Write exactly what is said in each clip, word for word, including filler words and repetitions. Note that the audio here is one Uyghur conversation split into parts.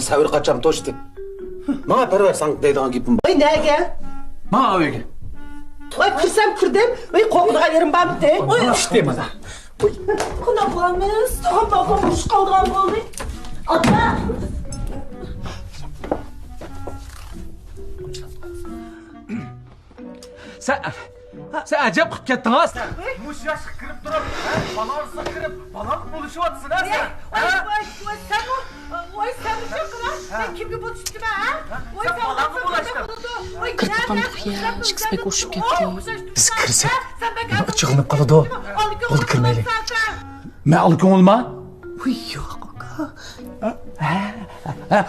سەۋر قاچام توشتى. ماڭا پەرۋەر ساڭا دەيدىغان گېپىم بار. ۋاي، نەگە؟ ماڭا ئۆيگە. ۋاي، كىرسەم كىردىم. ۋاي، قورقىدىغان يېرىم بارمىدى؟ ۋاي، ئۇشتى مانا. قانداق قىلىمىز؟ تاغام تاغام ئۇرۇش قالىدىغان بولدى. ئاتا! سەن، سەن ئەجەب قىلىپ كەتتىڭ-ھە سەن. مۇشۇ ياشقا كىرىپ تۇرۇپ، ھە، بالا ئارىسىغا كىرىپ، بالا بولۇشۇۋاتىسەن-ھە سەن. ۋاي، ھە؟ ۋاي، ۋاي، سەنمۇ، ۋاي، سەنمۇ شۇ قىلار. ھە؟ مەن كىمگە بولۇشۇپتىمەن، ھە؟ ھە؟ ۋاي، سەن بالامغا بولۇشتۇڭ. كىرتىقان قۇيا، ئىككىسى بەك ئۇرۇشۇپ كەتتى. بىز كىرسەك، ئۇنىڭ ئىچى غىلىنىپ قالىدۇ. بولدى، كىرمەيلى. مەن ئالا كۆڭۈلما؟ ۋۇي، ياق، ئاكا. ھە؟ ھە؟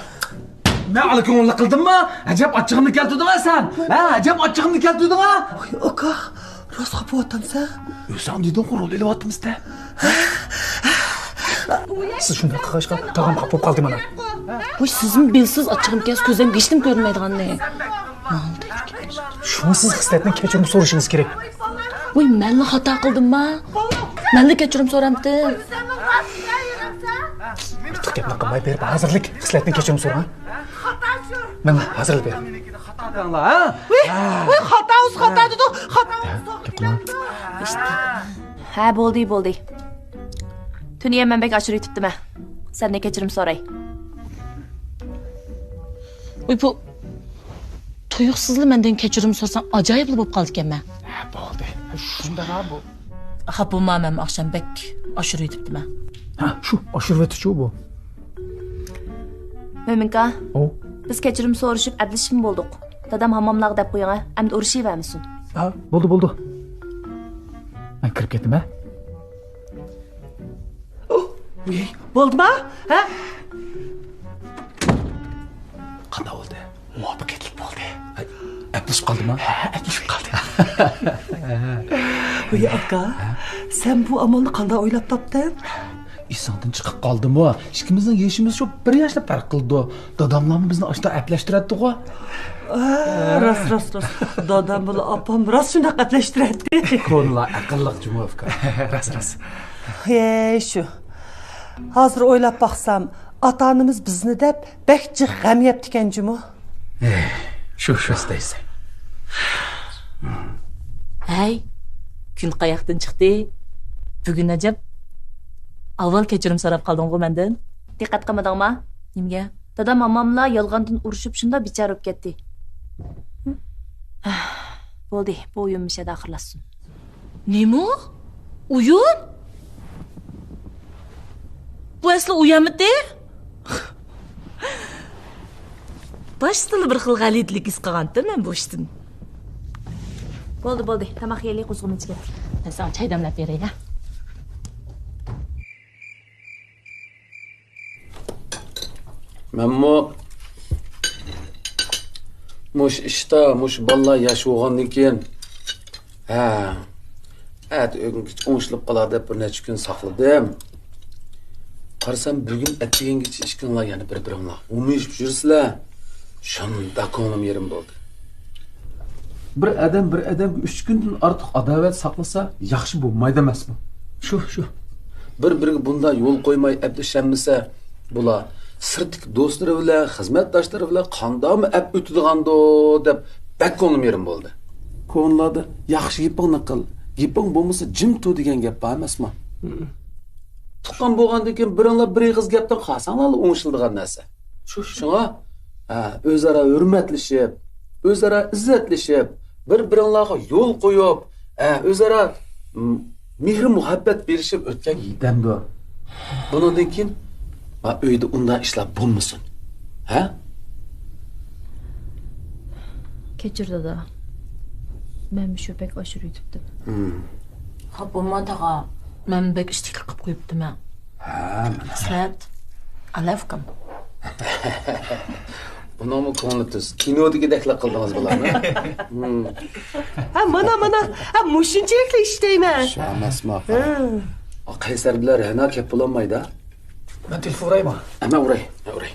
مەن ئالا كۆڭۈللۈك قىلدىممۇ؟ ئەجەب ئاچچىقىمنى كەلتۈردۈڭ-ھە سەن. ھە، ئەجەب ئاچچىقىمنى كەلتۈردۈڭ-ھە. ۋۇي، ئاكا، راست خاپا بولۇۋاتامسەن؟ ئۆزۈڭ دېدىڭغۇ، رول ئېلىۋاتىمىز دە. سىز شۇنداق قىلغاچقا، تاغام خاپا بولۇپ قالدى مانا. ۋۇي، سىزمۇ بىلسىز ئاچچىقىم كەلسە كۆزۈمگە ھېچنېمە كۆرۈنمەيدىغاننى. شۇڭا سىز خىسلەتنىڭ كەچۈرۈم سورىشىڭىز كېرەك. ۋۇي، مەنلا خاتا قىلدىمما؟ مەنلا كەچۈرۈم سورامتىم. ئارتۇق گەپنى قىلماي بېرىپ ھازىرلىك خىسلەتتىن كەچۈرۈم سورىما. مەن ھازىرلا بېرىپ. ۋۇي، ۋۇي، خاتا ئۇز خاتا دېدۇ. خاتا ئۇز خاتا دېدۇ. ھە، بولدى، بولدى. تۈنىگۈن مەن بەك ئاشۇرۇۋېتىپتىمەن. سەندىن كەچۈرۈم سوراي. ۋۇي، بۇ تۇيۇقسىزلا مەندىن كەچۈرۈم سورىسام ئاجايىپلا بولۇپ قالىدىكەنمەن. ھە، بولدى. شۇنداق-ھا بۇ. خاپا بولما، مەن ئاخشام بەك ئاشۇرۇۋېتىپتىمەن. ھە، شۇ ئاشۇرۇۋېتىشۇ بۇ. مۆمىنكا، ئو. بىز كەچۈرۈم سورىشىپ ئەپلىشىپمۇ بولدۇق. دادام ھامماملارغا دەپ قويۇڭ-ھە، ئەمدى ئۇرۇشۇۋەرمىسۇن. ھە، بولدى، بولدى. مەن كىرىپ كەتتىم-ھە. ئۇھ، ئۇي، بولدىما؟ ھە؟ قانداق بولدى؟ مۇۋەپپەقىيەتلىك بولدى. ھە، ئەپلىشىپ قالدىما؟ ھە، ئەپلىشىپ قالدى. ۋۇي ئاكا، ھە؟ سەن بۇ ئامالنى قانداق ئويلاپ تاپتىڭ؟ ئېسىڭدىن چىقىپ قالدىمۇ؟ ئىككىمىزنىڭ يېشىمىز شۇ بىر ياشلا پەرق قىلىدۇ. داداملارمۇ بىزنى ئاشتا ئەپلەشتۈرەتتىغۇ. ئا، راست، راست، راست. دادام بىلەن ئاپام راست شۇنداق ئەپلەشتۈرەتتى. كونىلار ئەقىللىق جۇمۇ ئۇكا. راست، راست. ھەي، شۇ. ھازىر ئويلاپ باقسام، ئاتا-ئانىمىز بىزنى دەپ بەك جىق غەم يەپتىكەن جۇمۇ. ئېھ، شۇ، شۇ دەيسەن. ھەي، كۈن قاياقتىن چىقتى؟ بۈگۈن ئەجەب ئاۋۋال كەچۈرۈم سوراپ قالدىڭغۇ مەندىن؟ دىققەت قىلمىدىڭما؟ نېمىگە؟ دادام ھامماملا يالغاندىن ئۇرۇشۇپ شۇنداق بىچارە بولۇپ كەتتى. بولدى، بۇ ئويۇن مۇشۇ يەردە ئاخىرلاشسۇن. نېمە؟ ئويۇن؟ بۇ ئەسلى ئويۇنمىدى؟ باشتىلا بىر خىل غەلىتىلىك ھېس قىلغانتىم مەن بۇ ئىشتىن. بولدى، بولدى. تاماق يەيلى، قوزغىمىچ كەتتى. مەن ساڭا چاي دەملەپ بېرەي، ھە؟ مەنمۇ مۇشۇ ئىشتا، مۇشۇ بالىلار ياش بولغاندىن كېيىن، ھە، ئەتە ئۆگۈنگىچە ئوڭشىلىپ قالار دەپ بىر نەچچە كۈن ساقلىدىم. قارىسام، بۈگۈن ئەتىگەنگىچە ئىككىڭلار يەنە بىر-بىرىڭلار ھومىيىشىپ يۈرسىلە، شۇنداق كۆڭلۈم يېرىم بولدى. بىر ئادەم بىر ئادەمگە ئۈچ كۈندىن ئارتۇق ئاداۋەت ساقلىسا، ياخشى بولمايدۇ ئەمەسمۇ؟ شۇ، شۇ. بىر-بىرىگە بۇنداق يول قويماي ئەپلىشەلمىسە، بۇلار سىرتتىكى دوستلىرى بىلەن، خىزمەتداشلىرى بىلەن قانداقمۇ ئەپ ئۆتىدىغاندۇ دەپ بەك كۆڭلۈم يېرىم بولدى. كونىلاردا «ياخشى گېپىڭنى قىل، گېپىڭ بولمىسا جىم تۇر» دېگەن گەپ بار ئەمەسمۇ؟ تۇغقان بولغاندىن كېيىن بىرىڭلار بىر ئېغىز گەپتىن قالساڭلارلا ئوڭشىلىدىغان نەرسە. شۇ، شۇ. شۇڭا، ھە، ئۆزئارا ھۆرمەتلىشىپ، ئۆزئارا ئىززەتلىشىپ، بىر-بىرىڭلارغا يول قويۇپ، ھە، ئۆزئارا، م، مېھرى-مۇھەببەت بېرىشىپ ئۆتكەن يېتەمدۇ؟ بۇنىڭدىن كېيىن، ھە، ئۆيدە ئۇنداق ئىشلار بولمىسۇن. ھە؟ كەچۈر، دادا. مەن مۇشۇ بەك ئاشۇرۇۋېتىپتىم. ھىم. خاپا بولما، تاغا. مەن بەك ئىشتىكلىك قىلىپ قويۇپتىمەن. ھە، مانا. ھەسرەت، ئالەۋكىم. بۇنىڭمۇ كۆڭلى تۈز. كىنودىكىدەكلا قىلدىڭىز بۇلارنى. ھىم. ھە، مانا، مانا. ھە، مۇشۇنچىلىكلا ئىشلەيمەن. شۇ ئەمەسمۇ، ئاخىر. ھە. ئا، قەيسەر بىلەن رەنا كەپ بولالمايدۇ. مەن تېلېفون ئۇرايمۇ؟ ھە، مەن ئۇراي، مەن ئۇراي.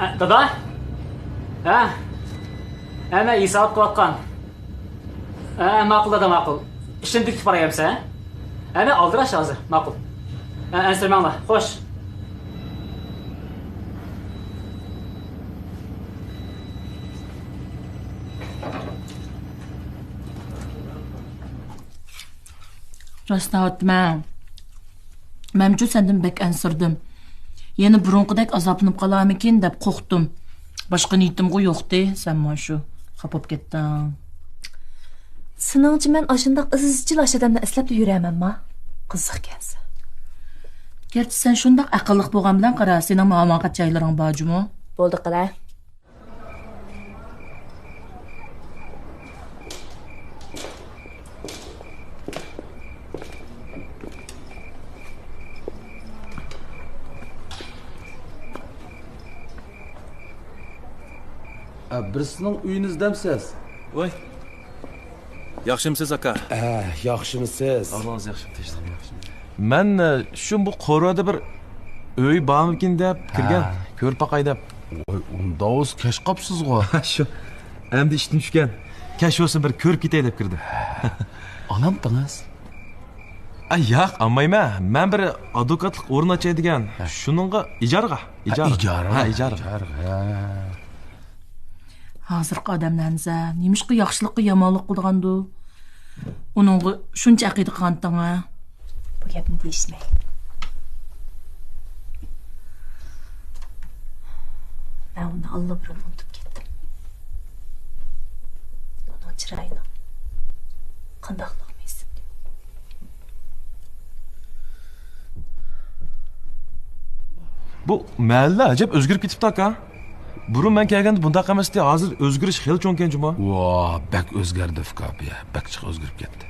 ئە، دادا؟ ھە؟ ھە، مەن ھېساب قىلىۋاتقان. ھە، ماقۇل دادا، ماقۇل. ئىشىمنى تۈگىتىپ باراي ئەمسە، ھە؟ ھە، مەن ئالدىراش ھازىر، ماقۇل. ھە، ئەنسىرىمەڭلار، خوش. راستىنى ئېيتىمەن، مەنمۇ سەندىن بەك ئەنسىرىدىم. يەنە بۇرۇنقىدەك ئازابلىنىپ قالارمىكىن دەپ قورقتۇم. باشقا نىيىتىمغۇ يوقتى، سەنمۇ شۇ خاپا بولۇپ كەتتىڭ. سېنىڭچە مەن ئاشۇنداق ئىزچىل ئاشۇ ئادەمنى ئەسلەپلا يۈرەرمەنما؟ قىزىقكەنسەن. گەرچە سەن شۇنداق ئەقىللىق بولغان بىلەن قارا، سېنىڭمۇ ھاماقەت جايلىرىڭ بار جۇمۇ. بولدى قىلە. ئە، بىرسىنىڭ ئۆيىنى ئىزدەمسىز؟ ۋاي. ياخشىمسىز، ئاكا؟ ئە، ياخشىمسىز؟ ئەھۋالىڭىز ياخشىمۇ؟ تىنچلىقمۇ ياخشىمۇ؟ مەن، ئە، شۇ بۇ قورۇدا بىر ئۆي بارمىكىن دەپ كىرگەن، ھە. كۆرۈپ باقاي دەپ. ۋاي، ئۇنداق بولسا كەچ قاپسىزغۇ. شۇ، ئەمدى ئىشتىن چۈشكەن. كەچ بولسۇن، بىر كۆرۈپ كېتەي دەپ كىردىم. ئالامتىڭىز؟ ئە، ياق، ئالمايمەن. مەن بىر ئادۋوكاتلىق ئورۇن ئاچاي دېگەن. ھە. شۇنىڭغا ئىجارىغا. ھە، ئىجارە. ئىجارە. ھە، ئىجارە. ئىجارە، ھە. ھازىرقى ئادەملەر ھەمزە نېمىشقا ياخشىلىققا يامانلىق قىلىدىغاندۇ؟ ئۇنىڭغا شۇنچە ئەقىدە قىلغانتىڭ ھە؟ بۇ گەپنى دېيىشمەي. مەن ئۇنى ئاللىبۇرۇن ئۇنتۇپ كەتتىم. ئۇنىڭ چىرايىنىڭ قانداقلىقىمۇ ئېسىمدە يوق. بۇ مەھەللە ئەجەب ئۆزگىرىپ كېتىپتۇ، ئاكا. بۇرۇن مەن كەلگەندە بۇنداق ئەمەستى، ھازىر ئۆزگىرىش خېلى چوڭكەن جۇمۇ. ۋا، بەك ئۆزگەردى، ئۇكا، بۇ يەر بەك جىق ئۆزگىرىپ كەتتى.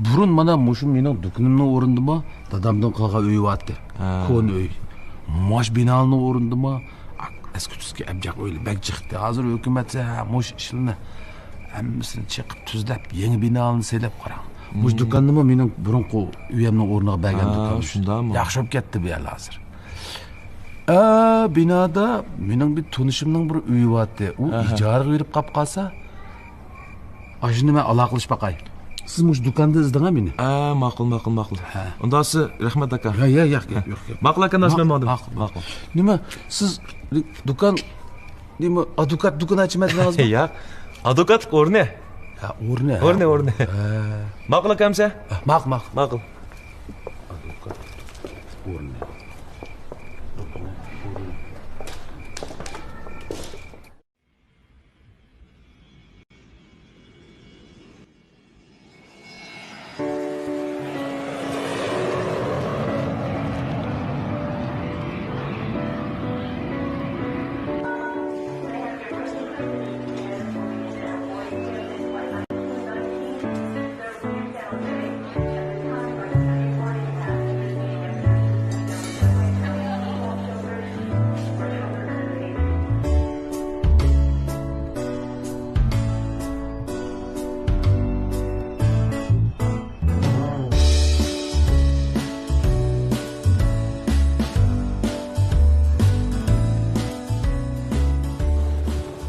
بۇرۇن مانا مۇشۇ مېنىڭ دۇكىنىمنىڭ ئورنىدىمۇ دادامدىن قالغان ئۆي بارتتى. ھە. كونا ئۆي. ماش بىنانىڭ ئورنىدىمۇ ئەسكى تۈسكى ئەبجەق ئۆيلەر بەك جىقتى. ھازىر ھۆكۈمەت ھە، مۇشۇ ئىشلارنى ھەممىسىنى چېقىپ تۈزلەپ، يېڭى بىنالارنى سېلىپ قاراڭ. مۇشۇ دۇكاننىمۇ مېنىڭ بۇرۇنقى ئۆيەمنىڭ ئورنىغا بەرگەن ھە، دۇكان. شۇنداقمۇ؟ ياخشى بولۇپ كەتتى بۇ يەر ھازىر. ئە، بىنادا مېنىڭ بىر تونۇشۇمنىڭ بىر ئۆيى بارتتى. ئۇ ئەھە. ئىجارىگە بېرىپ قاپ قالسا، ئاشۇنى مەن ئالاقىلىشىپ باقاي. سىز مۇشۇ دۇكاندا ئىزدەڭە مېنى. ئە، ماقۇل، ماقۇل، ماقۇل. ھە. ئۇنداقسا رەھمەت، ئاكا. ياق، ياق، ياق، ياق، ياق. ماقۇل، ئاكا، نازمەن ماڭدىم. ماقۇل، ماقۇل. نېمە، سىز دۇكان، نېمە، ئادۋوكات دۇكان ئاچىمەن دېدىڭىزمۇ؟ ياق. ئادۋوكاتلىق ئورنى. ھە، ئورنى. ئورنى، ئورنى. ھە. ماقۇل، ئاكا، ئەمسە؟ ھە، ماقۇل، ماقۇل. ماقۇل. ئادۋوكات ئورنى.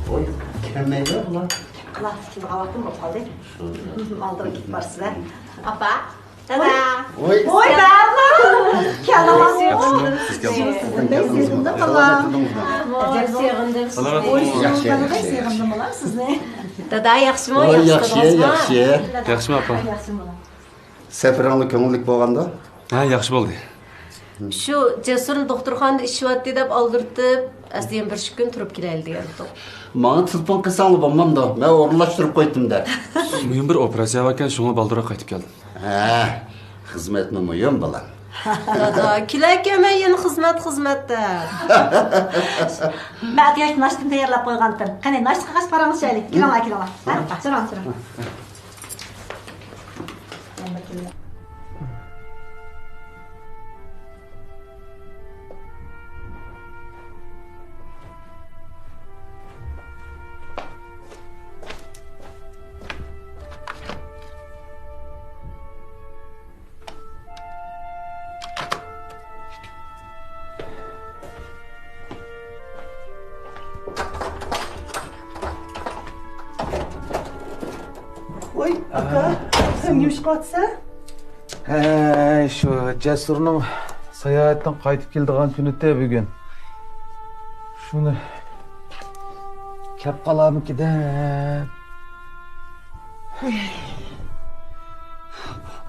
ۋاي، كەلمەيدۇ بۇلار. قىلاتتىكىن ئاۋاتتىن بولۇپ قالدى. ئالدىغا كېتىپ بارسىلەر. ئاپا، دادا. ۋاي. ۋاي، بەرما. كەلدىڭىز. سېغىندىم. سېغىندىم، بالام. سېغىندىم. ۋاي، ياخشى، ياخشى. سېغىندىم، بالام، سىزنى. دادا، ياخشىمۇ؟ ۋاي، ياخشى، ياخشى. ياخشىمۇ، بالام؟ سەپىرىڭلار كۆڭۈللۈك بولغاندۇ؟ ھە، ياخشى بولدى. شۇ جەسۇرنى دوختۇرخانىدا ئىششىۋاتتى دەپ ئالدىرىتىپ، ئەسلى يەنە بىر ئىككى كۈن تۇرۇپ كېلەيلى دېگەندۇق. ماڭا تېلېفون قىلساڭلار بولمامدۇ؟ مەن ئورۇنلاشتۇرۇپ قويدۇم دەپ. مۇھىم بىر ئوپېراتسىيە باركەن، شۇڭا بالدۇرراق قايتىپ كەلدىم. ھە، خىزمەتمۇ مۇھىم، بالام. دادا، كېلەركەن مەن يەنە خىزمەت، خىزمەت دەپ. مەن ئەتىگەن ناشتىنى تەييارلاپ قويغانتىم. قېنى، ناشتا قىلغاچ پاراڭلىشايلى. كېلىڭلار، كېلىڭلار. ھە، سۈرۈڭ، سۈرۈڭ. ئاكا، سەن نېمە ئىش قىلىۋاتىسەن؟ ھەي، شۇ جەسۇرنىڭ ساياھەتتىن قايتىپ كېلىدىغان كۈنىتى بۈگۈن. شۇنى كەپ قالارمىكىن دەپ.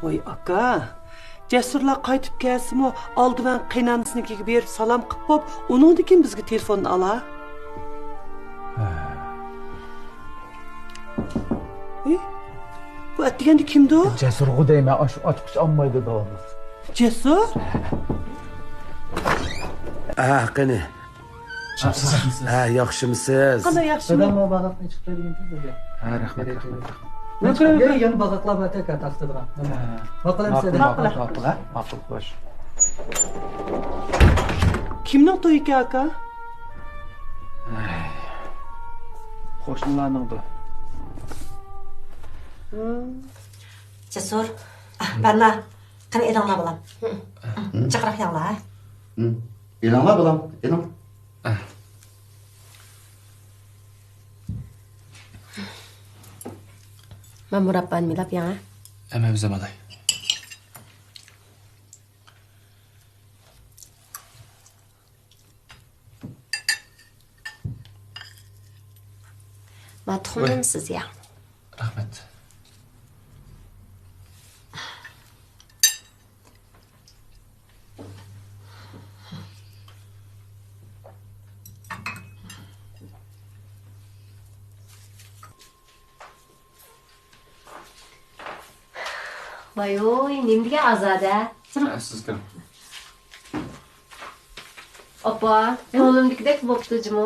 ۋاي ئاكا، جەسۇرلار قايتىپ كەلسىمۇ، ئالدى بىلەن قېينانىسىنىڭكىگە بېرىپ سالام قىلىپ بوپ، ئۇنىڭدىن كېيىن بىزگە تېلېفوننى ئالا. ھە. ئى، بۇ ئەتىگەندە كىمدۇ؟ جەسۇرغۇ دەيمەن، ئاشۇ ئاچقۇچ ئالمايدۇ داۋاملىق. جەسۇر؟ ھە، قېنى. ھە، ياخشىمۇسىز؟ قانداق ياخشىمۇ؟ دادام مانا باغاقنى چىقىپ بەرگەن تىز بىزگە. ھە، رەھمەت، رەھمەت، رەھمەت. يەنە، يەنە باغاقلار بار ئەتە تارتىدىغان. ھە. ماقۇل ئەمىسە. ماقۇل، ماقۇل، ماقۇل، ھە، ماقۇل، خوش. كىمنىڭ تويى ئىكەن، ئاكا؟ ئەي، قوشنىلارنىڭدۇ. جەسۇر، بەرنا، قېنى ئېلىڭلار بالام. جىقراق يەڭلار، ھە؟ ئېلىڭلار بالام، ئېلىڭ. مەن مۇراببانى مىلاپ يەڭ، ھە؟ ئەمە بىزە بالاي. ما تۇخۇمنىمۇ سىز يەڭ. رەھمەت. ۋاي ۋۇي، نېمە دېگەن ئازادە. سىز كىرىڭ. ئاپا، كۆڭلۈمدىكىدەك بوپتۇ جۇمۇ.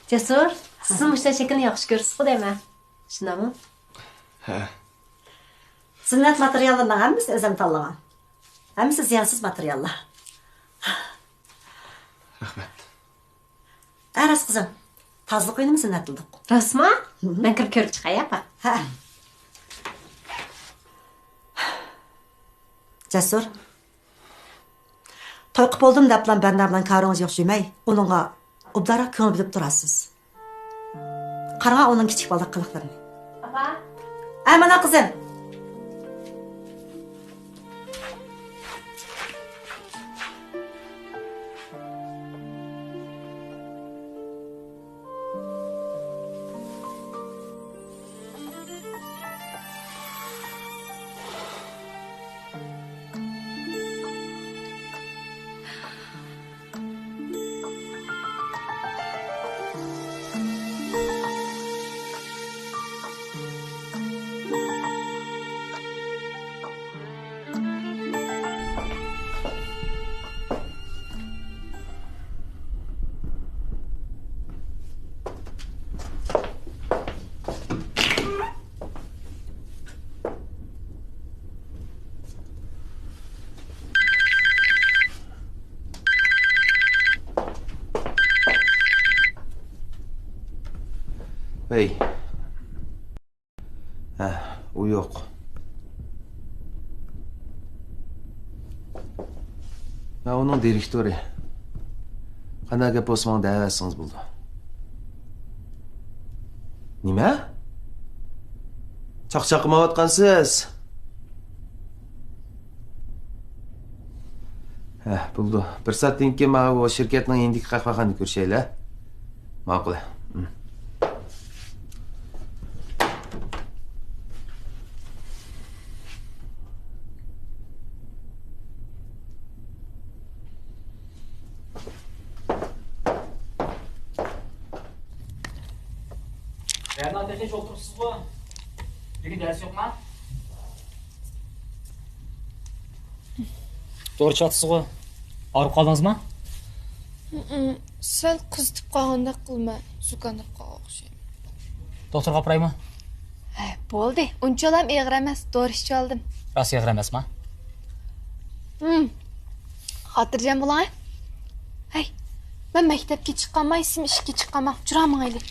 جەسۇر، سىز مۇشۇنداق شەكىلنى ياخشى كۆرىسىزغۇ دەيمەن. شۇنداقمۇ؟ ھە. زىننەت ماتېرىياللىرىنىڭ ھەممىسىنى ئۆزۈم تاللىغان. ھەممىسى زىيانسىز ماتېرىياللار. رەھمەت. ھە، راست قىزىم. تازىلىق ئۆيىنىمۇ زىننەتلىدۇق. راستمۇ؟ مەن كىرىپ كۆرۈپ چىقاي، ئاپا. ھە. جەسۇر. توي قىپ بولدۇم دەپلا بەرنا بىلەن كارىڭىز يوق يۈرمەي، ئۇنىڭغا ئوبدانراق كۆڭۈل بۆلۈپ تۇرارسىز. قارىغان ئۇنىڭ كىچىك بالىلىق قىلىقلىرىنى. ئاپا. ئە، مانا قىزىم. ھەي. ھە، ئۇ يوق. مەن ئۇنىڭ دىرېكتورى. قانداق گەپ بولسا ماڭا دەۋەرسىڭىز بولىدۇ. نېمە؟ چاقچاق قىلمايۋاتقانسىز؟ ھە، بولىدۇ. بىر سائەتتىن كېيىن ماۋۇ شىركەتنىڭ يېنىدىكى قەھۋەخانىدا كۆرۈشەيلى. ماقۇل. بەرنا، تېخىچە ئولتۇرۇپسىزغۇ؟ بۈگۈن دەرس يوقما؟ دورا ئىچىۋاتىسىزغۇ؟ ئاغرىپ قالدىڭىزما؟ ھىم، سەل قىزىتىپ قالغاندەك قىلىمەن. زۇكامداپ قالغان ئوخشايمەن. دوختۇرغا ئاپىرايمۇ؟ ھە، بولدى. ئۇنچىۋالام ئېغىر ئەمەس. دورا ئىچىۋالدىم. راست ئېغىر ئەمەسما؟ ھىم. خاتىرجەم بولۇڭ، ھە؟ ھەي، مەن مەكتەپكە چىققانما، يېسىم ئىشىككە چىققانما، جۇرا ماڭايلى.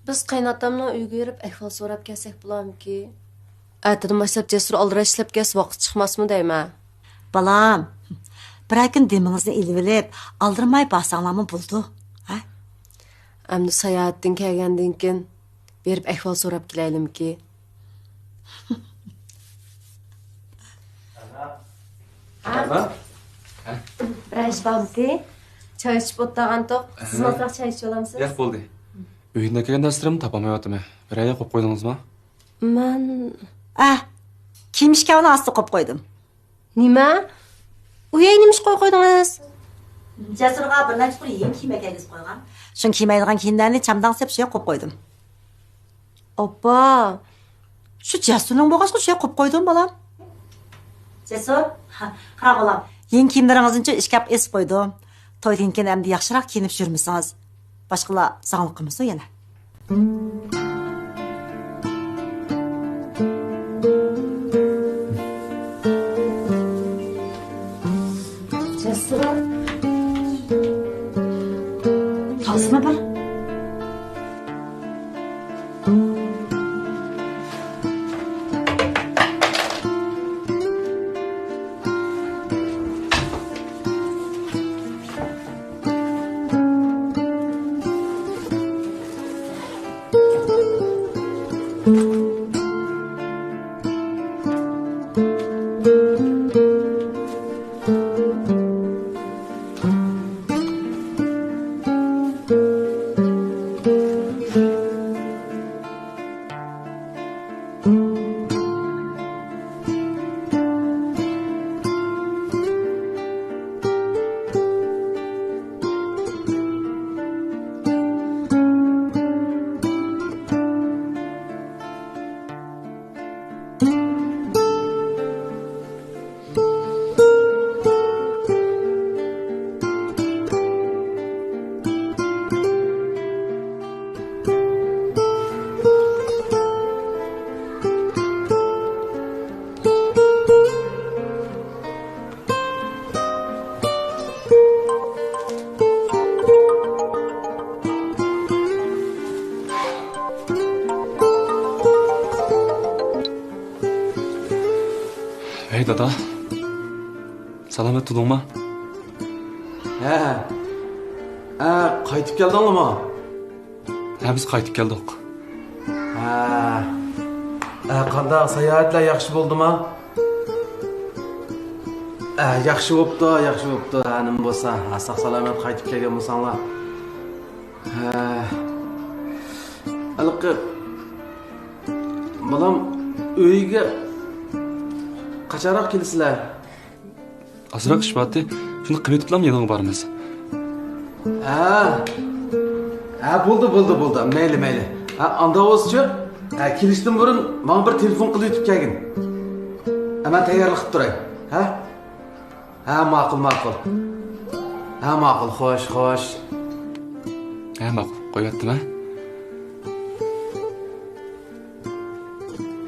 بىز قېيىنئاتامنىڭ ئۆيىگە بېرىپ ئەھۋال سوراپ كەلسەك بولامىكى؟ ئەتىدىن باشلاپ جەسۇر ئالدىراش ئىشلەپ كەلسە ۋاقىت چىقماسمۇ دەيمەن. بالام، بىرەر كۈن دېمىڭىزنى ئېلىۋېلىپ، ئالدىرىماي بارساڭلارمۇ بولىدۇ. ھە؟ ئەمدى ساياھەتتىن كەلگەندىن كېيىن بېرىپ ئەھۋال سوراپ كېلەيلىمىكى؟ ئەنە. بىرەر ئىش بارمىكى؟ چاي ئىچىپ ئولتۇرغانتۇق. سىز ئەنە. ئازراق چاي ئىچىۋالامسىز؟ ياق، بولدى. ئۆيدە كەلگەن دەرسلىرىمنى تاپالمايۋاتىمەن. بىرەر يەر قويۇپ قويدىڭىزما؟ مەن. ئە، كىيىم ئىشكاپنىڭ ئاستىغا قويۇپ قويدۇم. نېمە؟ ئۇ يەرگە نېمە ئىش قويۇپ قويدىڭىز؟ جەسۇرغا بىر نەچچە قۇر يېڭى كىيىم ئەكەلگۈزۈپ قويغان. شۇڭا كىيمەيدىغان كىيىملەرنى چامداڭ سېلىپ شۇ يەرگە قويۇپ قويدۇم. ئاپا، شۇ جەسۇرنىڭ بولغاچقا شۇ يەرگە قويۇپ قويدۇم، بالام. جەسۇر، ھا، قارا بالام، يېڭى كىيىملىرىڭىزنىچۇ ئىشكاپقا ئېسىپ قويدۇم. تويدىن كېيىن ئەمدى ياخشىراق كىيىنىپ يۈرمىسىڭىز، باشقىلار زاڭلىق قىلمىسۇن يەنە. جەسۇر. تازىمۇ بار. ھەي، دادا. سالامەت تۇردۇڭما؟ ھە. ھە، قايتىپ كەلدىڭلىما؟ ھە، بىز قايتىپ كەلدۇق. ھە. ھە، قانداق، ساياھەتلەر ياخشى بولدىما؟ ھە، ياخشى بوپتۇ، ياخشى بوپتۇ. ھە، نېمە بولسا، ھە، ساق-سالامەت قايتىپ كەلگەن بولساڭلار. ھە. ھېلىقى بالام ئۆيگە قاچانراق كېلىسىلەر؟ ئازراق ئىش بارتى، شۇنى قىلىۋېتىپلا يېنىڭغا بارىمىز. ھە. ھە، بولدى، بولدى، بولدى. مەيلى، مەيلى. ھە، ئانداق بولسىچۇ، ھە، كېلىشتىن بۇرۇن ماڭا بىر تېلېفون قىلىۋېتىپ كەلگىن. ھە، مەن تەييارلىق قىلىپ تۇراي. ھە؟ ھە، ماقۇل، ماقۇل. ھە، ماقۇل، خوش، خوش. ھە، ماقۇل، قويۇۋەتتىم، ھە.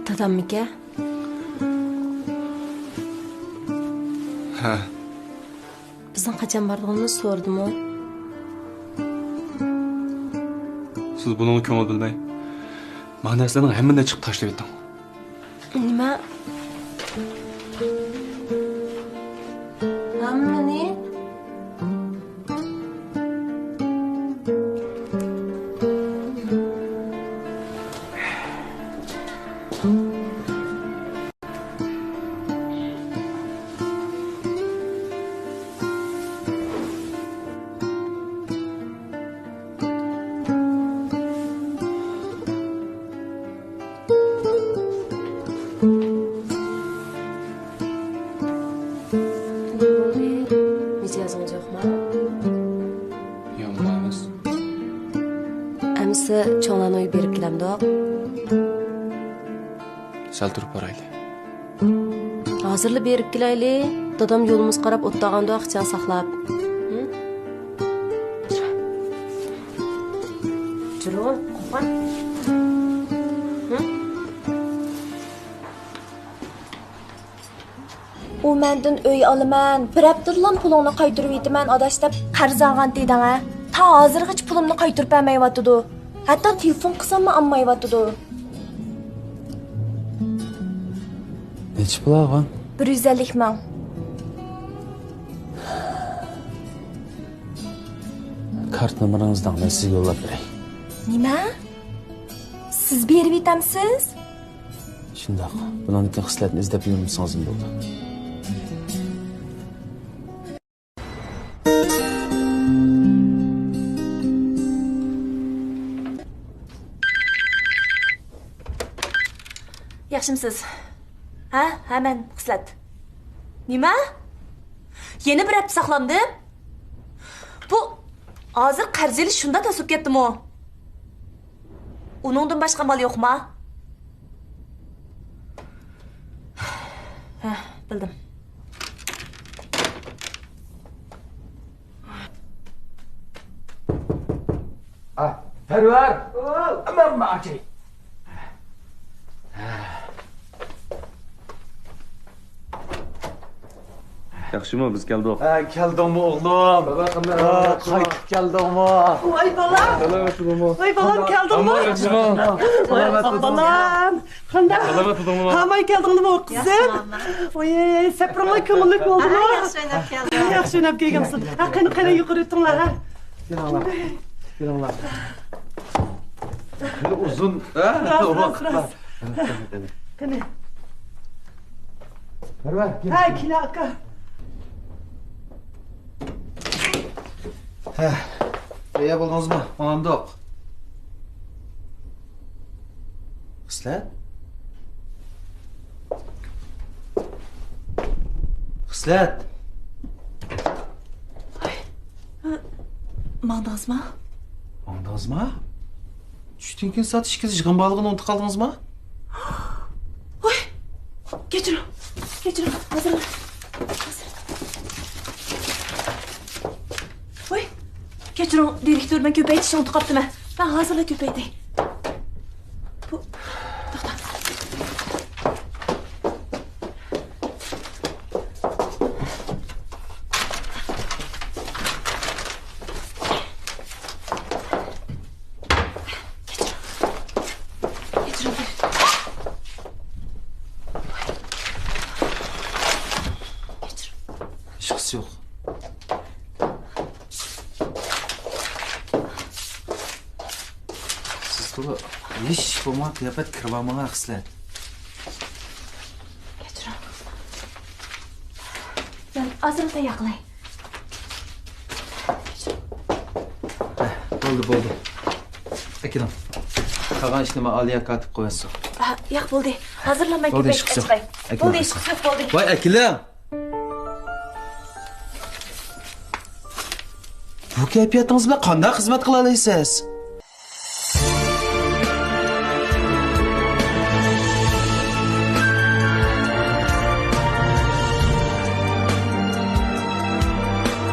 داداممىكەن؟ ھە. بىزنىڭ قاچان بارىدىغىنىمىزنى سورىدىمۇ؟ سىز بۇنىڭغا كۆڭۈل بۆلمەي، مانا نەرسىلەرنىڭ ھەممىنى چىقىپ تاشلىۋېتىڭ. نېمە؟ ھەممىنى؟ مىجەزىڭىز يوقما؟ يوق، ئەمەس. ئەمىسە چوڭلارنىڭ ئۆيىگە بېرىپ كېلەمدۇق؟ سەل تۇرۇپ بارايلى. ھازىرلا بېرىپ كېلەيلى. دادام يولىمىزغا قاراپ ئولتۇرغاندۇ ئاخچان ساقلاپ. ھە؟ جۇرۇڭ، قوقان. ھە؟ ئۇ مەندىن ئۆي ئالىمەن، بىر ھەپتىدىلا پۇلۇڭنى قايتۇرۇۋېتىمەن، ئاداش، دەپ قەرز ئالغانتى ئىدىڭ ھە؟ تا ھازىرغىچە پۇلۇمنى قايتۇرۇپ بەرمەيۋاتىدۇ. ھەتتا تېلېفون قىلساممۇ ئالمايۋاتىدۇ. نەچچە پۇل ئالغان؟ بىر يۈز ئەللىك مىڭ. كارت نومۇرىڭىزنى دەڭ، مەن سىزگە يوللاپ بېرەي. نېمە؟ سىز بېرىۋېتەمسىز؟ شۇنداق. بۇنىڭدىن كېيىن خىسلەتنى ئىزدەپ يۈرمىسىڭىزمۇ بولىدۇ. ياخشىمسىز؟ ھە، ھە، مەن خىسلەت. نېمە؟ يەنە بىر ھەپتە ساقلامدىم. بۇ ھازىر قەرز ئېلىش شۇنداق تەس بولۇپ كەتتىمۇ؟ ئۇنىڭدىن باشقا ئامال يوقما؟ ھە، بىلدىم. ئا، پەرۋەر. ئەمما ئاچاي. ياخشىمۇ، بىز كەلدۇق. ھە، كەلدىڭمۇ ئوغلۇم؟ ھە، قايتىپ كەلدىڭمۇ؟ ۋاي بالام. سالامەتمۇ؟ ۋاي بالام، كەلدىڭمۇ؟ ياخشىمۇ؟ ۋاي بالام. قانداق؟ سالامەت تۇردۇڭمۇ؟ ھاماي كەلدىڭمۇ قىزىم؟ ۋاي، سەپىرىڭلار كۆڭۈللۈك بولدىمۇ؟ ياخشى ئويناپ كەلدىڭ. ياخشى ئويناپ كەلگەنسىز. ھە، قېنى، قېنى، يۇقىرى ئۆتۈڭلار، ھە. كېلىڭلار. كېلىڭلار. خېلى ئۇزۇن، ھە؟ راست، راست، ۋاقىتلار. راست. قېنى. پەرۋەر، كېلىڭ. ھە، كېلە، ئاكا. ھە، تەييار بولدىڭىزمۇ؟ ماڭامدۇق. خىسلەت؟ خىسلەت! ماڭدىڭىزما؟ ماڭدىڭىزما؟ چۈشتىن كېيىن سائەت ئىككىدە يىغىن بارلىقىنى ئۇنتۇپ قالدىڭىزما؟ ۋاي! كەچۈرۈڭ، كەچۈرۈڭ، ھازىرلا. ۋاي! كەچۈرۈڭ، دىرېكتور، مەن كۆپەيتىشنى ئۇنتۇپ قاپتىمەن. مەن ھازىرلا كۆپەيتەي. بۇ، توختا. كەچۈرۈڭ. كەچۈرۈڭ. ھېچقىسى يوق. سىز تولا ھېچ بولمىغان قىياپەت كىرىۋالماڭ، خىسلەت. كەچۈرۈڭ. مەن ھازىرلا تەييار قىلاي. بولدى، بولدى. ئەكېلىڭ. قالغان ئىشنى مانا ئالىيە كاتىپ قويۇۋەتسۇن. ھە، ياق، بولدى. ھازىرلا مەن بولدى، كۆپەيتىپ ئەچىقاي. بولدى، ھېچقىسى يوق، بولدى. ۋاي، ئەكېلىڭ. بۇ كەيپىياتىڭىز بىلەن قانداق خىزمەت قىلالايسىز؟